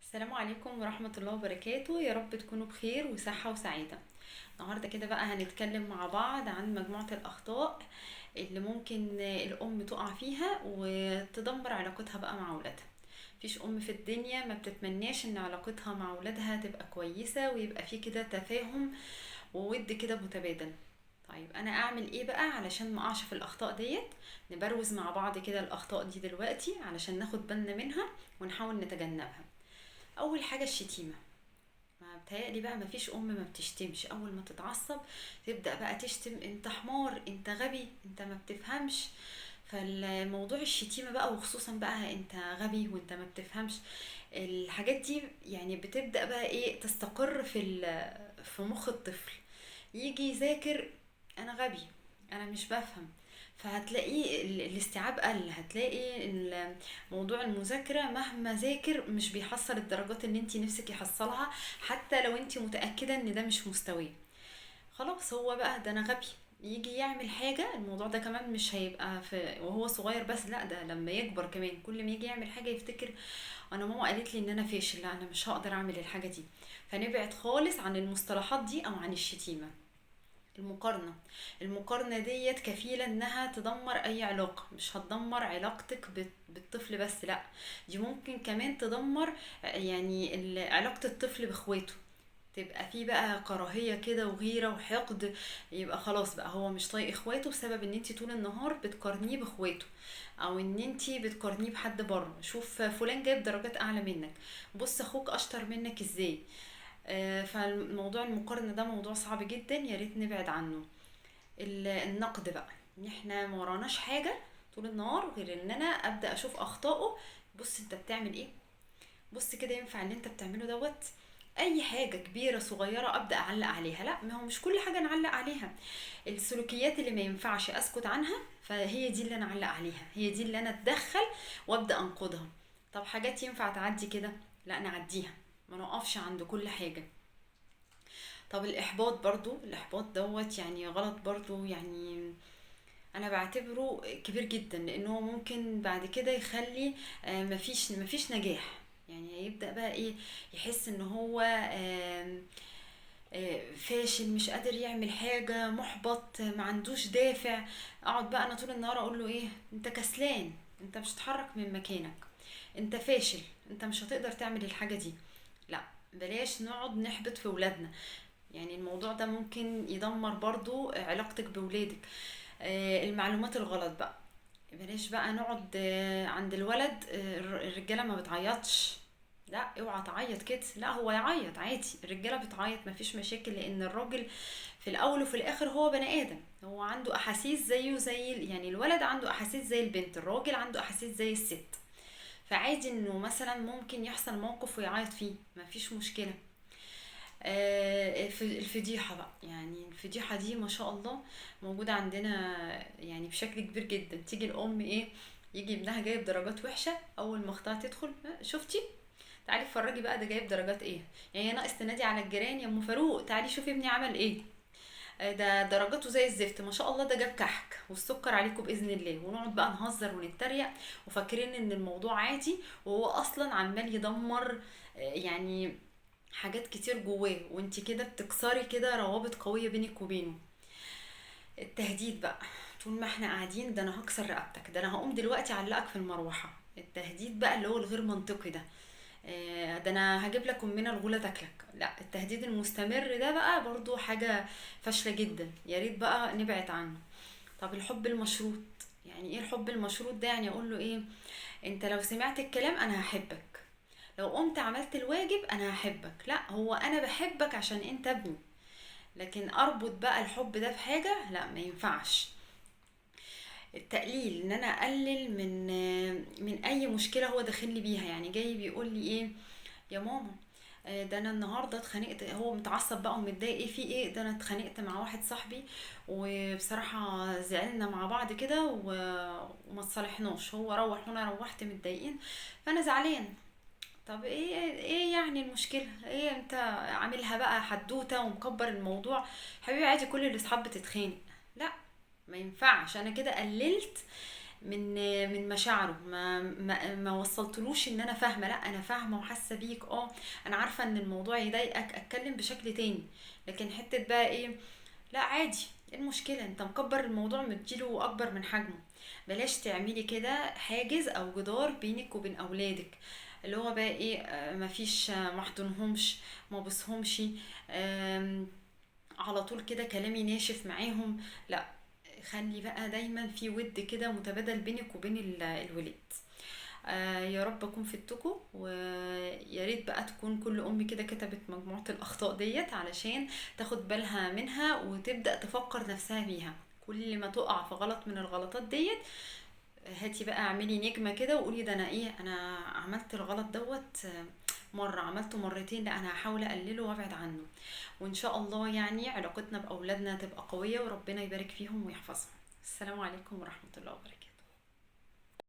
السلام عليكم ورحمة الله وبركاته. يا رب تكونوا بخير وصحة وسعادة. النهاردة كده بقى هنتكلم مع بعض عن مجموعة الأخطاء اللي ممكن الأم تقع فيها وتدمر علاقتها بقى مع أولادها. مفيش أم في الدنيا ما بتتمناش إن علاقتها مع أولادها تبقى كويسة ويبقى في كده تفاهم وود كده متبادل. طيب أنا أعمل إيه بقى علشان ما أقعش في الأخطاء ديت؟ نبروز مع بعض كده الأخطاء دي دلوقتي علشان ناخد بالنا منها ونحاول نتجنبها. اول حاجة الشتيمه. ما بتهيألي بقى ما فيش ام ما بتشتمش. اول ما تتعصب تبدا بقى تشتم، انت حمار، انت غبي، انت ما بتفهمش. فالموضوع الشتيمة بقى، وخصوصا بقى انت غبي وانت ما بتفهمش، الحاجات دي يعني بتبدا بقى ايه تستقر في مخ الطفل. يجي يذاكر، انا غبي، انا مش بفهم، فهتلاقيه الاستيعاب قل. هتلاقي موضوع المذاكرة مهما ذاكر مش بيحصل الدرجات اللي انتي نفسك يحصلها، حتى لو انتي متأكدة ان ده مش مستواه. خلاص هو بقى ده انا غبي. يجي يعمل حاجة، الموضوع ده كمان مش هيبقى في وهو صغير بس، لا ده لما يكبر كمان كل ما يجي يعمل حاجة يفتكر انا ماما قالت لي ان انا فاشل، لا انا مش هقدر اعمل الحاجة دي. فنبعد خالص عن المصطلحات دي او عن الشتيمة. المقارنة، المقارنة ديت كفيلة انها تدمر اي علاقة. مش هتدمر علاقتك بالطفل بس، لا دي ممكن كمان تدمر يعني علاقة الطفل باخواته. تبقى فيه بقى كراهية كده وغيرة وحقد، يبقى خلاص بقى هو مش طايق اخواته بسبب ان انتي طول النهار بتقارنيه باخواته، او ان انتي بتقارنيه بحد بره. شوف فلان جايب درجات اعلى منك، بص اخوك اشطر منك ازاي. فالموضوع المقارنة ده موضوع صعب جدا، يا ريت نبعد عنه. النقد بقى، ان احنا ما وراناش حاجة طول النهار غير ان انا ابدا اشوف اخطائه. بص انت بتعمل ايه، بص كده ينفع اللي انت بتعمله دوت. اي حاجة كبيرة صغيرة ابدا اعلق عليها. لا، ما هو مش كل حاجة نعلق عليها. السلوكيات اللي ما ينفعش اسكت عنها فهي دي اللي انا اعلق عليها، هي دي اللي انا اتدخل وابدا انقدها. طب حاجات ينفع تعدي كده، لا نعديها، ما نقفش عند كل حاجة. طب الاحباط برضو، الاحباط دوت يعني غلط برضو، يعني انا بعتبره كبير جدا، لانه هو ممكن بعد كده يخلي مفيش نجاح. يعني هيبدأ بقى ايه، يحس ان هو فاشل، مش قادر يعمل حاجة، محبط، ما عندوش دافع. اقعد بقى انا طول النهار اقول له ايه، انت كسلان، انت مش هتتحرك من مكانك، انت فاشل، انت مش هتقدر تعمل الحاجة دي. لا، بلاش نقعد نحبط في ولادنا. يعني الموضوع ده ممكن يدمر برضو علاقتك بولادك. المعلومات الغلط بقى، بلاش بقى نقعد عند الولد، الرجالة ما بتعيطش، لا اوعى تعيط كده، لا هو يعيط عادي، الرجالة بتعيط مفيش مشاكل، لان الراجل في الاول وفي الاخر هو بني ادم، هو عنده احاسيس زيه زي يعني الولد عنده احاسيس زي البنت، الراجل عنده احاسيس زي الست. فعادي انه مثلا ممكن يحصل موقف ويعيط فيه، مفيش مشكلة. الفضيحة بقى، يعني الفضيحة دي ما شاء الله موجودة عندنا يعني بشكل كبير جدا. تيجي الأم إيه، يجي ابنها جايب درجات وحشة، أول ما أختها تدخل، شفتي، تعالي اتفرجي بقى ده جايب درجات إيه، يعني ناقص تنادي على الجيران يا أم فاروق تعالي شوفي ابني عمل إيه، ده درجاته زي الزفت ما شاء الله، ده جاب كحك والسكر عليكم بإذن الله. ونقعد بقى نهزر ونتريق وفاكرين إن الموضوع عادي، وهو أصلا عمال يدمر، يعني حاجات كتير جواه، وانت كده بتكسري كده روابط قوية بينك وبينه. التهديد بقى، طول ما احنا قاعدين ده انا هكسر رقبتك، ده انا هقوم دلوقتي اعلقك في المروحة. التهديد بقى اللي هو الغير منطقي ده، ده انا هجيب لك امنا الغولة تاكلك. لا، التهديد المستمر ده بقى برضو حاجة فاشلة جدا، يا ريت بقى نبعد عنه. طب الحب المشروط، يعني ايه الحب المشروط ده؟ يعني اقول له ايه، انت لو سمعت الكلام انا هحبك، لو قمت عملت الواجب انا هحبك. لا، هو انا بحبك عشان انت ابني، لكن اربط بقى الحب ده في حاجة، لا ما ينفعش. التقليل، ان انا اقلل من اي مشكلة هو داخل لي بيها. يعني جاي بيقول لي ايه يا ماما، ده انا النهارده اتخانقت، هو متعصب بقى ومتضايق، ايه في ايه، ده انا اتخانقت مع واحد صاحبي وبصراحة زعلنا مع بعض كده وما اتصالحناش، هو روح وانا روحت متضايقين، فانا زعلان. طب ايه يعني المشكلة ايه، انت عاملها بقى حدوتة ومكبر الموضوع، حبيبي عادي كل الاصحاب بتتخانق. لا ما ينفعش، انا كده قللت من مشاعره، ما وصلتلوش ان انا فاهمه. لا انا فاهمه وحاسه بيك، انا عارفه ان الموضوع يضايقك، اتكلم بشكل تاني. لكن حتة بقى ايه، لا عادي، ايه المشكلة، انت مكبر الموضوع، مديله اكبر من حجمه. بلاش تعملي كده حاجز او جدار بينك وبين اولادك، اللي هو بقى ايه، مفيش، ما احضنهمش، ما بصهمش، على طول كده كلامي ناشف معاهم. لا، خلي بقى دايما في ود كده متبادل بينك وبين الولاد. يا رب اكون فدتكم، ويا ريت بقى تكون كل ام كده كتبت مجموعة الاخطاء ديت علشان تاخد بالها منها وتبدأ تفكر نفسها بيها. كل ما تقع في غلط من الغلطات ديت، هاتي بقى اعملي نجمة كده وقولي ده انا ايه، انا عملت الغلط دوت مرة، عملته مرتين، لا انا هحاول اقلله وابعد عنه. وان شاء الله علاقتنا باولادنا تبقى قوية، وربنا يبارك فيهم ويحفظهم. السلام عليكم ورحمة الله وبركاته.